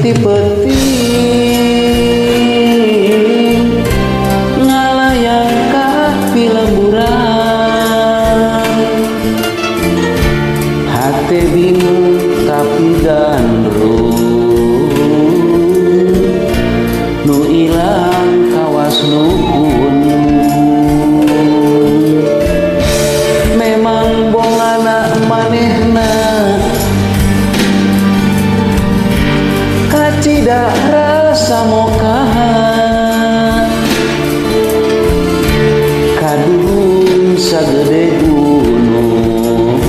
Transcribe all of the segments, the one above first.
ti peuting ngalayang ka pilemburan. Hate bingung tapi gandrung, nu ilang kawas nu gunung. Memang bongana manehna, kacida rasa mokaha, kaduhung sagede gunung,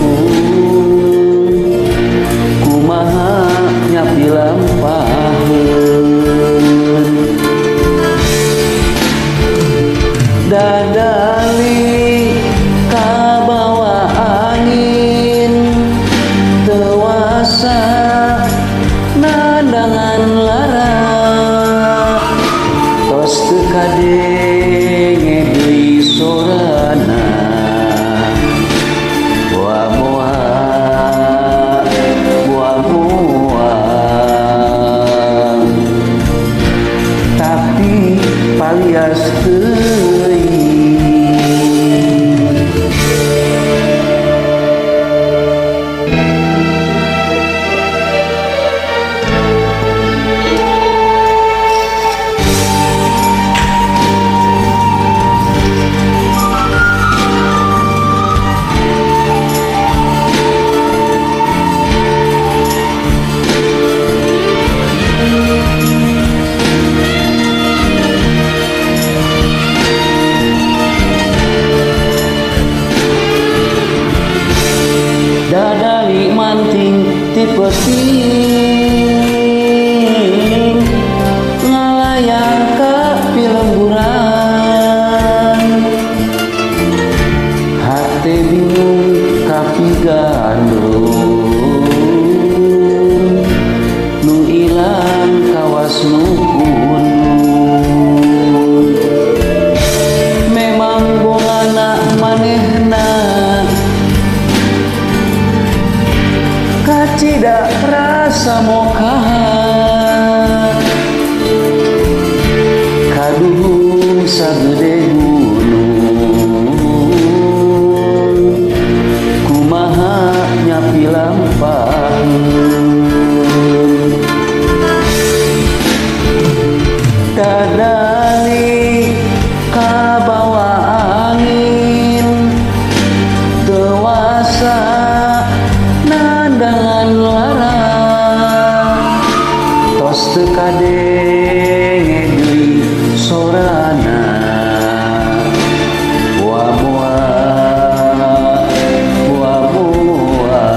kumaha nyapi lampaheun. Dadali kabawa angin, teu wasa nandangan lara, tos teu kadenge deui sorana. Moa moa moa moa, tapi palias teuing. Dadali manting ti peuting ngalayang ka pilemburan. Hate bingung kapi gandrung, nu ilang kawas nu gunung. Memang bongana manehna, kacida rasa mokaha, kaduhung sagede gunung, kumaha nyapi lampaheun. Dadali kabawa angin, teu wasa nandangan lara, tos teu kadenge deui sorana. Moa moa moa moa,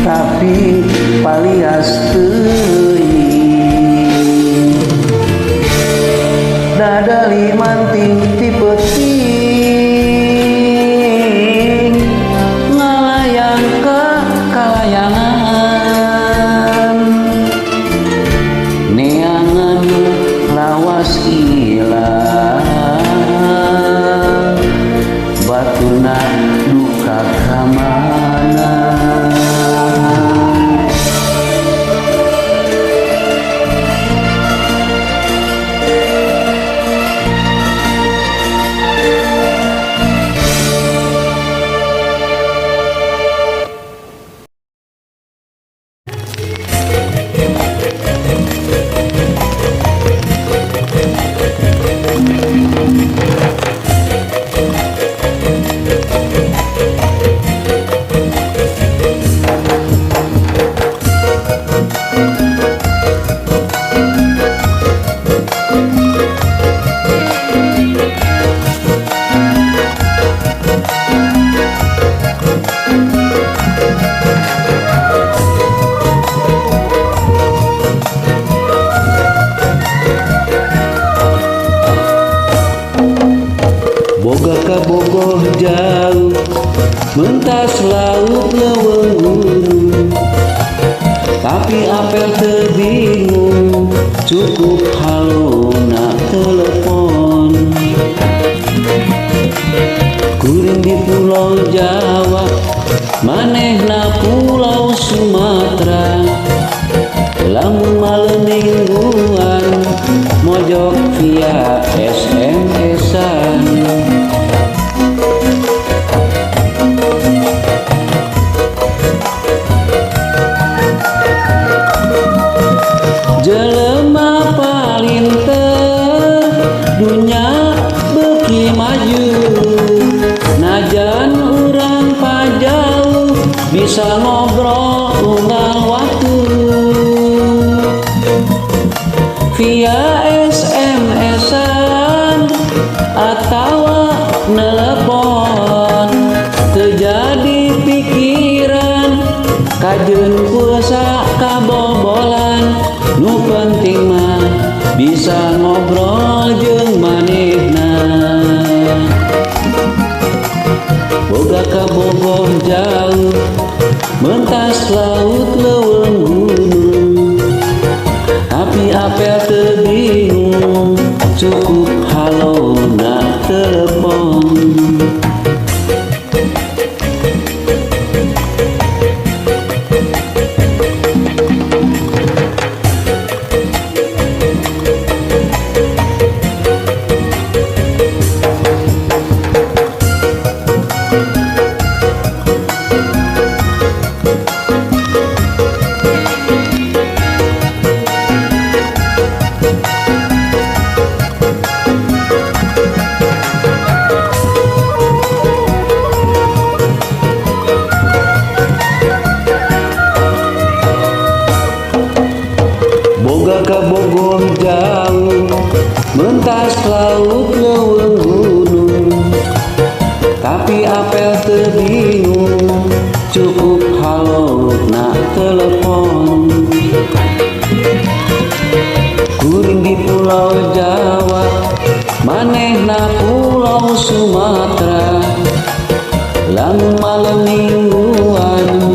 tapi palias teuing. Dadali manting ti peuting ngalayang ka kalayangan, neangan lawas ilang, baturna duka ka mana. Boga kabogoh jauh mentas laut leuweung gunung, tapi apel teu bingung, cukup haluna telepon. Kuring di Pulau Jawa, manehna Pulau Sumatera. via SMS-an. Jelema palinter dunya beuki maju, najan urang pajauh bisa ngobrol unggal waktu via SMS-an atawa nelepon. Teu jadi pikiran kajeun pulsa kabobolan, nu penting mah bisa ngobrol jeung manehna. Boga kabogoh jauh mentas laut leuweung gunung, tapi apel teu bingung cukup halo na telepon. Boga kabogoh jauh mentas laut leuweung gunung, tapi apel teu bingung cukup halo na telepon. Kuring di pulau Jawa manehna pulau Sumatera, lamun malam mingguan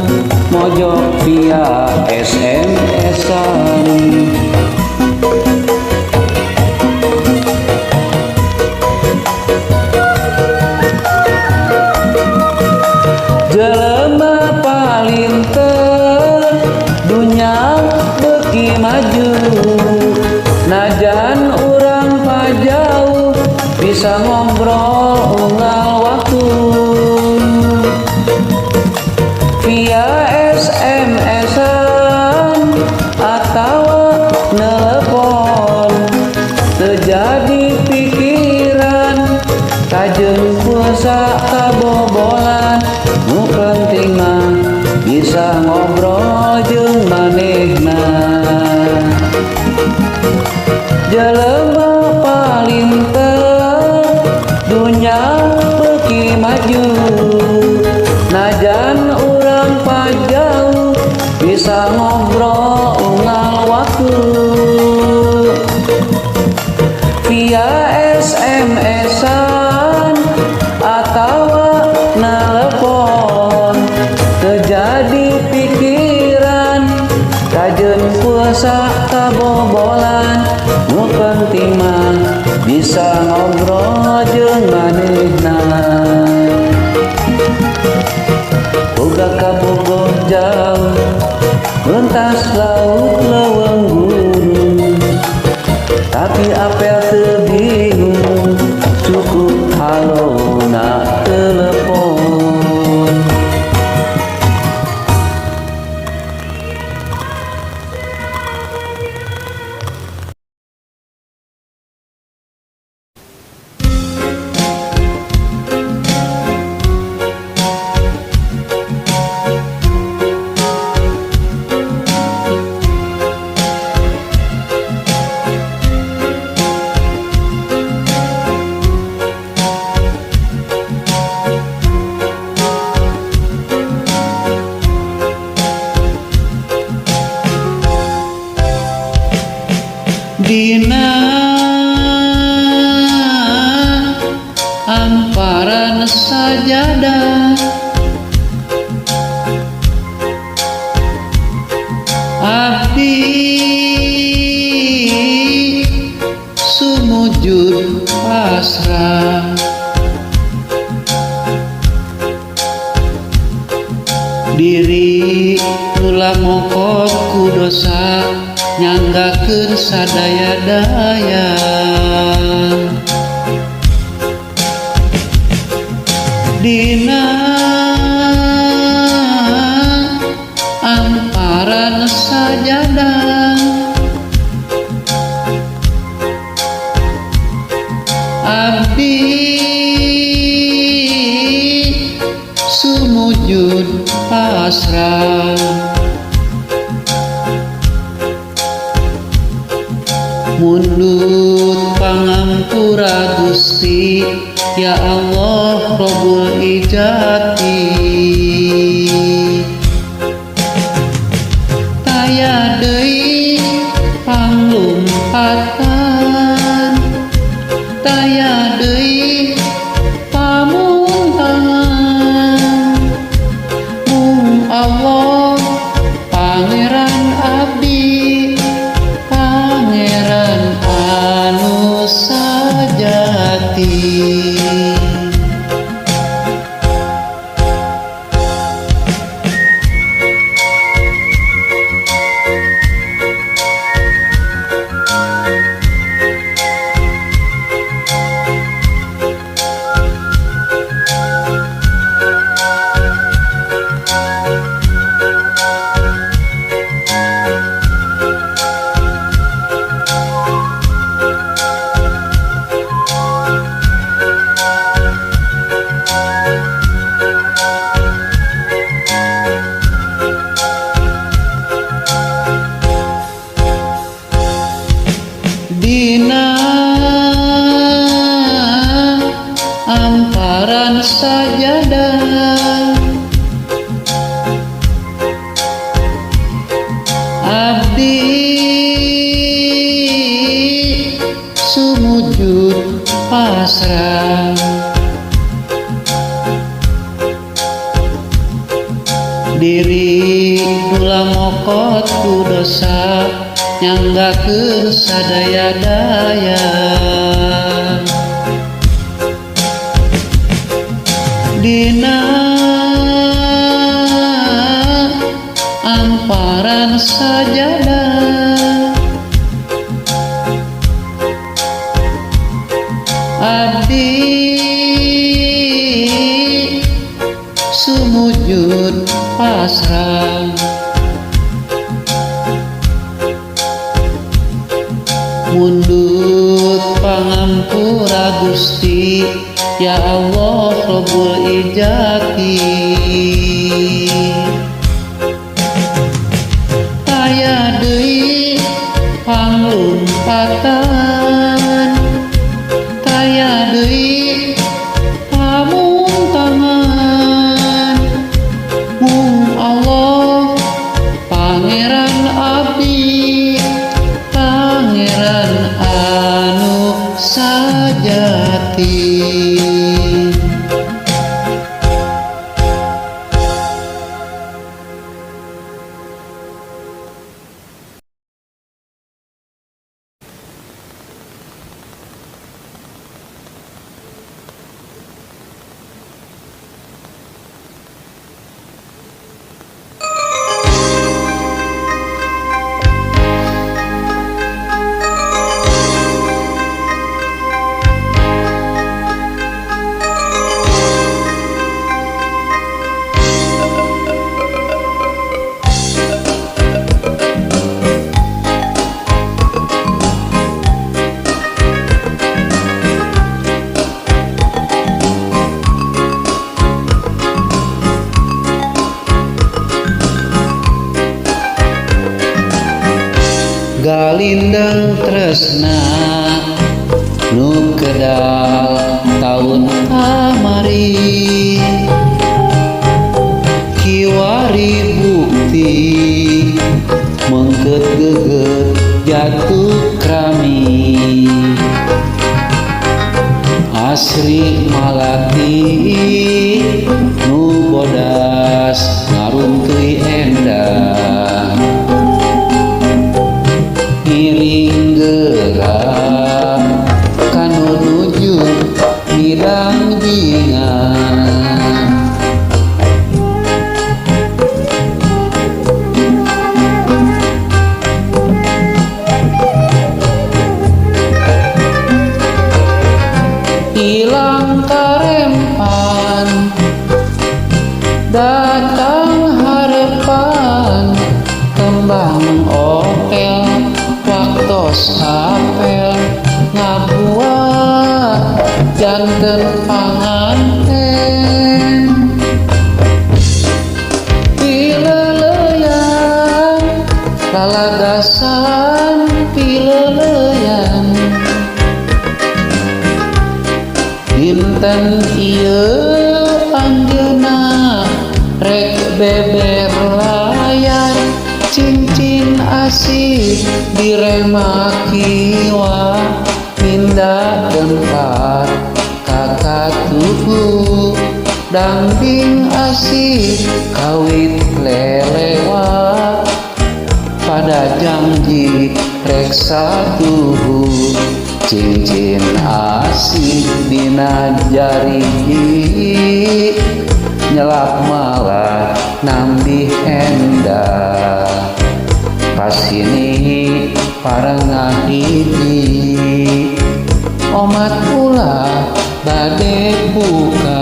mojok via SMS-an. Jelema palinter dunya beuki maju, najan urang pajauh bisa ngobrol unggal waktu via SMS-an atawa nelepon. Teu jadi pikiran kajeun pulsa kabobolan, nu penting mah bisa ngobrol jeung manehna. Jelema palinter dunya beuki maju, najan urang pajauh bisa ngobrol unggal waktu via SMS-an atawa nelepon. Teu jadi pikiran kajeun pulsa kabobolan, nu penting mah bisa ngobrol jeung manehna. Boga kabogoh jauh mentas laut leuweung gunung, tapi apel teu bingung cukup halo na telepon. Dina amparan sajadah abdi sumujud pasrah diri nula mongkok ku dosa nyanggakeun sadaya-daya. Dina amparan sajadah abdi sumujud pasrah mundut pangampura Gusti ya Allah Rabbul Ijati taya deui panglumpatan taya deui pamuntangan mung Allah Pangeran abdi Pangeran anu sajati. Dina amparan sajadah abdi sumujud pasrah diri nula mokot ku dosa nyanggakeun sadaya-daya dina amparan sajadah abdi sumujud pasrah mundut pangampura Gusti ya Allah Rabbul Ijati taya deui panglumpatan taya deui pamuntangan mung Allah Pangeran abdi Pangeran anu sajati. Galindeng tresna nu kedal taun kamari kiwari bukti mengket geget jatuh krami asri malati nu bodas ngaruntui endah ngiring gerak kanu nuju midang jingan ilang karempan. Janten panganten Pileleyan lalagasan pileleyan. Dinten ieu anjeunna rek beber layar cincin asih diremakiwa pindah tempat ka katuhu dangding asih kawit lelewa pada janji rek satuhu cincin asih dina jariji nyelak malah nambih endah pasini parengah hiji omat ulah bade buka.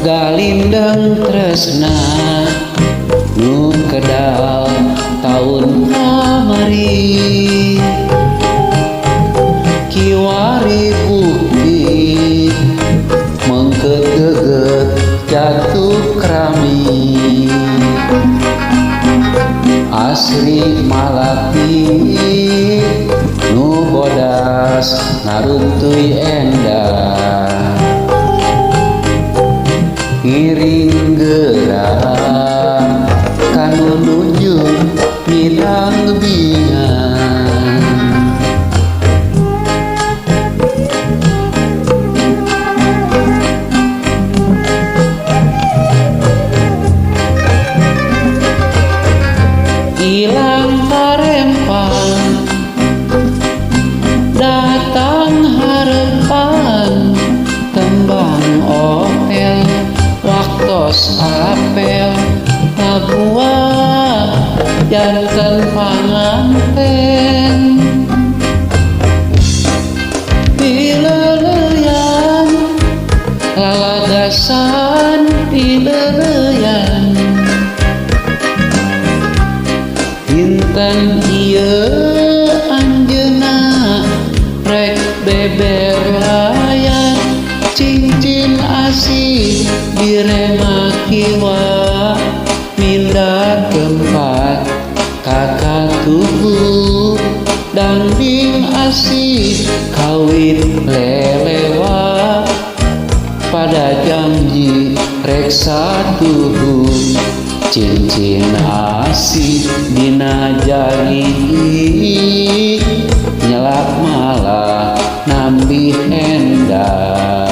Galindeng tresna nu kedal taun kamari kiwari bukti mengket geget jatuh krami asri malati nu bodas naruntuy endah ngiring gerak kanu nuju midang bingan. Ilang parempang datang harepan tembang opel waktos apel ngabuah janten panganten pileleyan lalagasan pileleyan dinten ieu anjeunna rek beber layar cincin asih diremakiwa mindah tempat ka katuhu dangding asih kawit lelewa pada janji rek satuhu cincin asih dina jariji nyelak malah nambih endah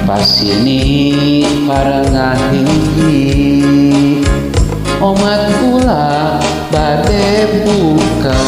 pasini parengah hiji omat ulah bade buka.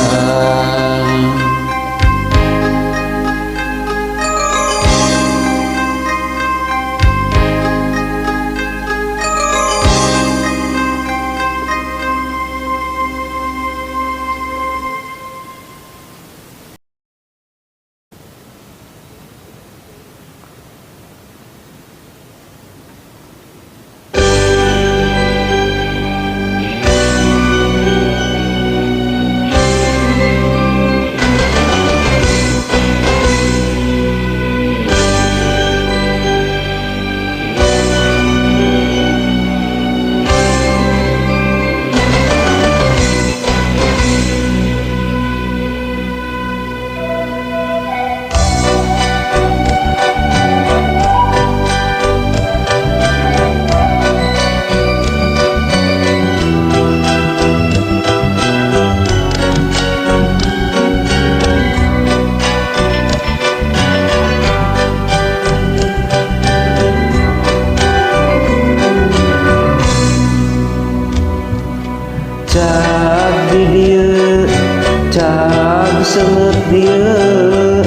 seungeut dieu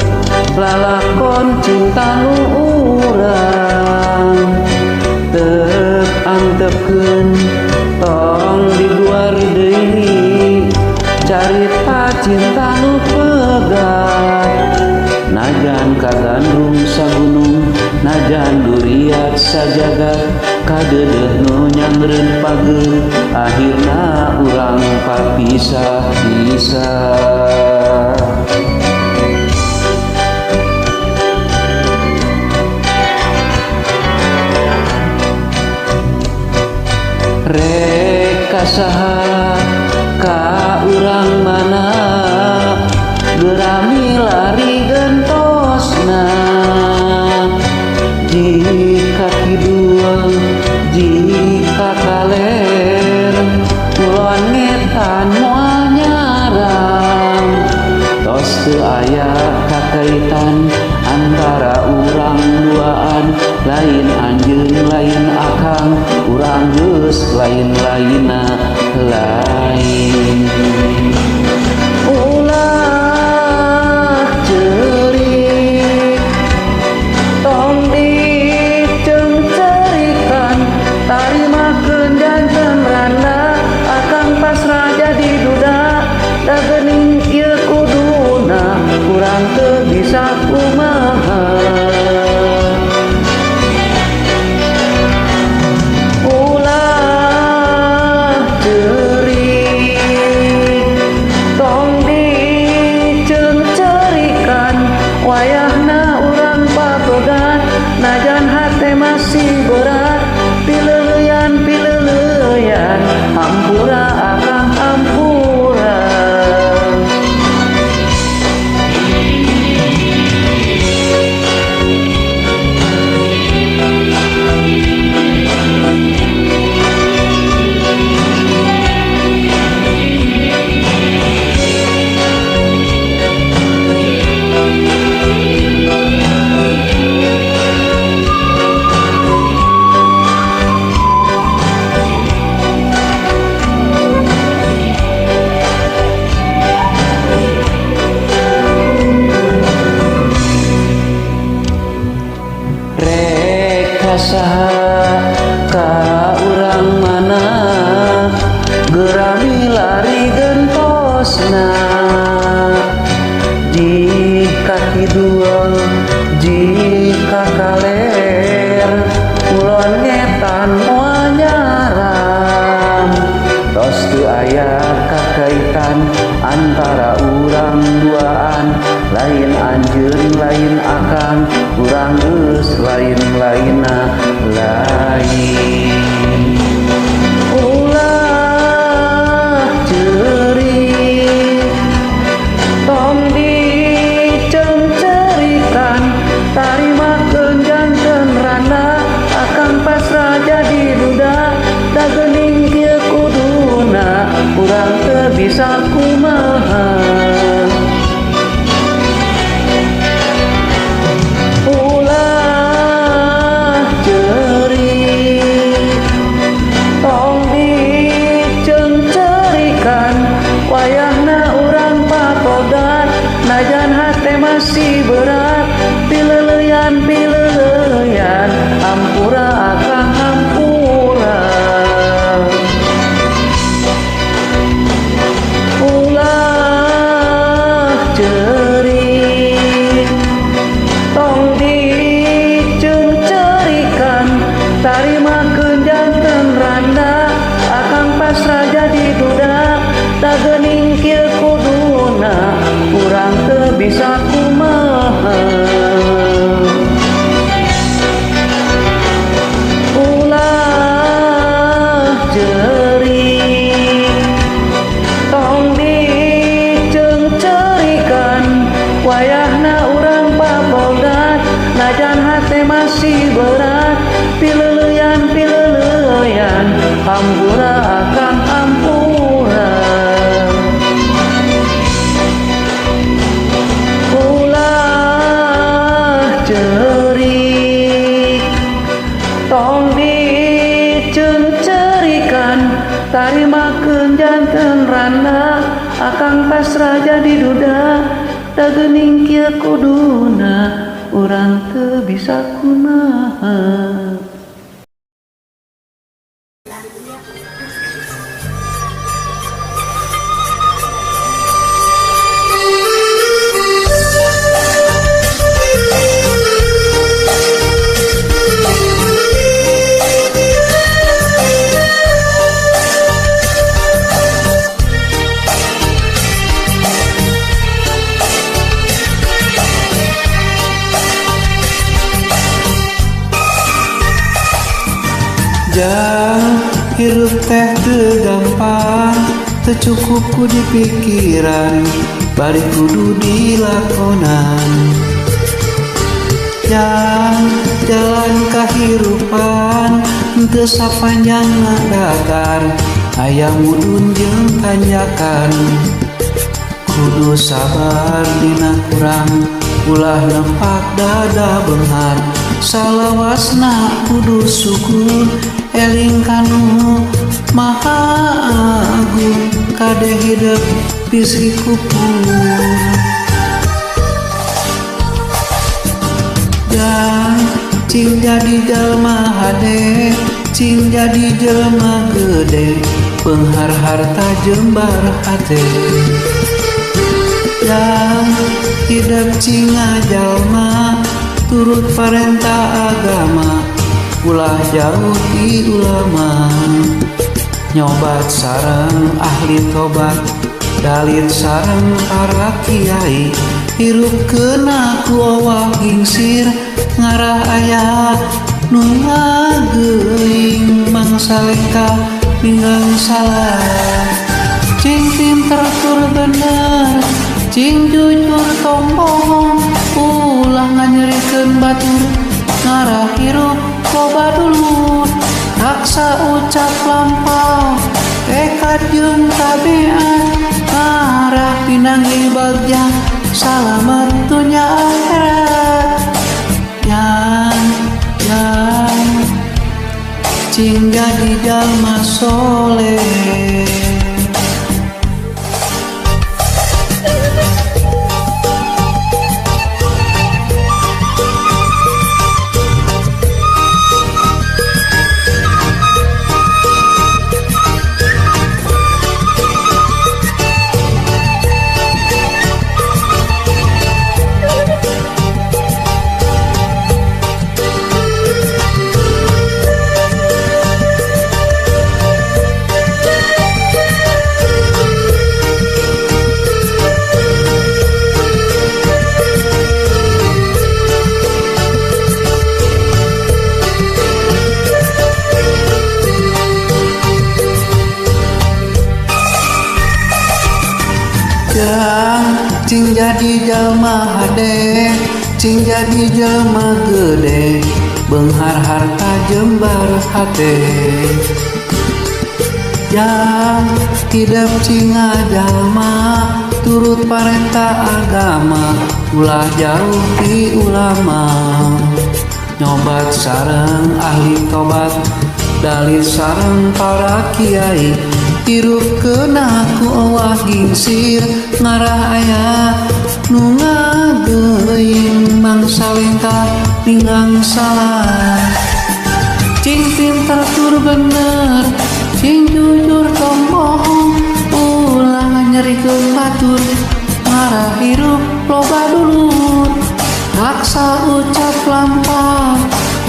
lalakon cinta nu urang teu antepkeun tong diduar deui carita cinta nu pegat najan kagandrung sagunung najan duriat sajagat kadeudeuh nu nyangreun pageur akhirna urang papisah-pisah. Rek ka saha ka urang mana geura milari gentosna jika kidul jika kaler kulon ngetan moal nyarang tos teu aya kakaitan antara urang duaan lain anjeun lain akang urang geus lain-lainna lain. Ulah ceurik tong diceungceurikan tarimakeun janten randa akang pasrah jadi duda da geuning ieu kuduna urang teu bisa kumaha. Ulah ceurik tong diceungceurikan wayahna urang papegat najan hate masih berat pileuleyan pileuleyan hampura akang hampura. Rek ka saha ka urang mana geura milari gentosna jika kidul jika kaler kulon ngetan moal nyaram tos teu aya kakaitan antara urang duaan lain anjeun lain akang urang geus lain-lainna lain. Ulah ceurik tong diceungceurikan tarimakeun janten randa akang pasrah jadi duda da geuning kieu kuduna urang teu bisa kumaha. Ulah ceurik tong diceungceurikan wayahna urang papogat najan hate masih berat pileuleyan pileuleyan hampura akang hampura. Ulah ceurik tong diceungceurikan tarimakeun janten randa akang pasrah jadi duda da geuning kieu kuduna urang teu bisa kumaha. Ulah ceurik tong diceungceurikan wayahna urang papogat najan hate masih berat pileuleyan pileuleyan hampura akang hampura. Ulah ceurik tong diceungceurikan tarimakeun janten randa Akang pasrah jadi duda, da geuning kieu kuduna urang teu bisa kumaha. Jang, hirup teh teu gampang, teu cukup ku dipikiran, bari kudu dilakonan. Jang, jalan kahirupan teu sapanjang datar, aya mudun jeung tanjakan. Kudu sabar dina kurang, ulah nempak dada beunghar. Salawasna kudu syukur, eling kanu maha agung, kade hidep bisi kupur. Jang, cing jadi jalma hade, cing jadi jelma gede, beunghar harta jembar hate. Jang, hidep cing ngajalma, turut parentah agama, ulah jauh ti ulama. Nyobat sareng ahli tobat, dalit sareng para kiai, hirup kena ku owah gingsir, ngarah aya nu ngageuing, mangsa lengkah ninggang salah. Cing pinter tur bener, cing jujur tong bohong, ulah nganyerikeun batur, ngarah hirup loba dulur. Raksa ucap lampah, tekad jeung tabiat, ngarah pinanggih bagja, salamet dunya akhirat. Yang, yang, cing jadi jalma soleh. Jang, cing jadi jalma hade, cing jadi jelma gede, beunghar harta jembar hate. Jang, hidep cing ngajalma, turut parentah agama, ulah jauh ti ulama. Nyobat sareng ahli tobat, dalil sareng para kiai, hirup kena ku owah gingsir, ngarah aya nu ngageuing, mangsa lengkah ninggang salah. Cing pinter tur bener, cing jujur tong bohong, ulah nganyerikeun batur, ngarah hirup loba dulur. Raksa ucap lampah,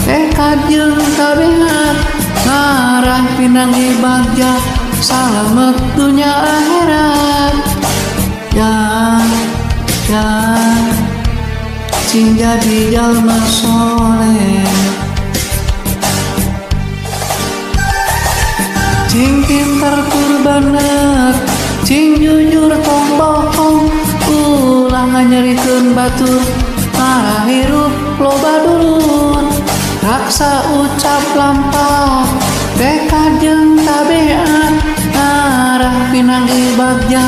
tekad jeung tabiat, ngarah pinanggih bagja, salamet dunya akhirat. Yang, yang, cing jadi jalma soleh. Cing pinter tur bener, cing jujur tong bohong, ulah nganyerikeun batur, ngarah hirup loba dulur. Raksa ucap lampah, tekad jeung tabiat, ngarah pinanggih bagja,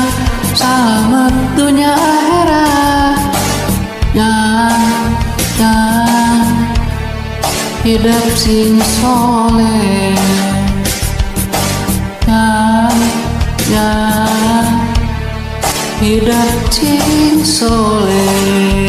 salamet dunya akhirat. Yang, yang, hidep sing soleh. Yang, yang, Hidep cing soleh.